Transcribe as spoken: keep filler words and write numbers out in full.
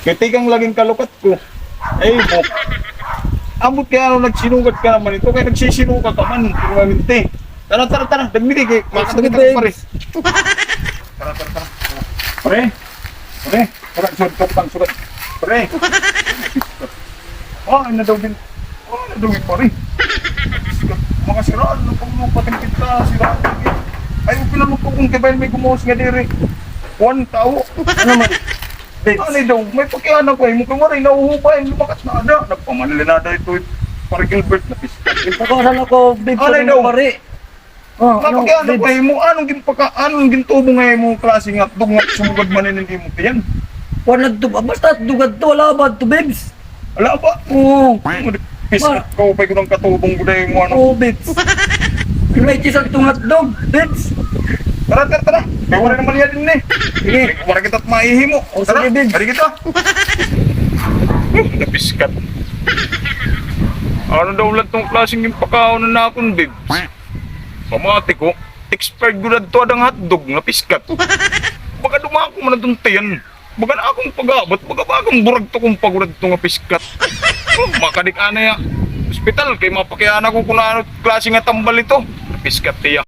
Kay tikang lagi hin kalukat ko. Ay, mo. Ambot kay ano, nagsinugad ka naman ito, kay nagsisinuka ka man, permanente. Tara, tara, tara, dagmiti, kay makasakit ako, pare. Tara, tara, tara. Pare, pare, tara, sugad, tara, sugad. Pare. Ah, ano daw din? Ah, ano daw din, pare? Mga siraan, ano pa mo patingkit ka, siraan. Ay, okay lang magpugong kay bayan may gumuhos nga diri. Kuwan, tao. Ano man? Babes. Ano daw? May pakiana ko, imo ka maray, nauhubay, lumakas na ada. Nagpamanali na ada ito, pare Gilbert, napiskat. Ipakasan ako, babes, ano daw, pare? Ah, ano, napakiana ko, babes? Imo, anong ginpaka-, anong gintubo nga imo klase nga hotdog nga sumugad man ini imo tiyan? Wala to, basta hotdog to, wala ba to, babes? Wala ba? Oo. Piskat ko, pay ko nang katubong ko dahil mo ano. Oo, babes. May cheese at tungat dog, babes. Tara, tara, tara. May wala naman yan din eh. Sige. May wala kita at maihimo. O, tara, sige, babes. Ari kita. Napiskat. Ano daw lang tong klaseng ginpakaon na nakon, babes? Pamati ko, expired gud adto adang hotdog, napiskat. Baka dumako man adtong tiyan. Baga na akong pag-abot, baga, bagang burag to kung pagurad to nga piskat. Oh, makadik anay ha ospital, kay mapakiana ko kung ano klase nga tambal ito. Piskat tiya.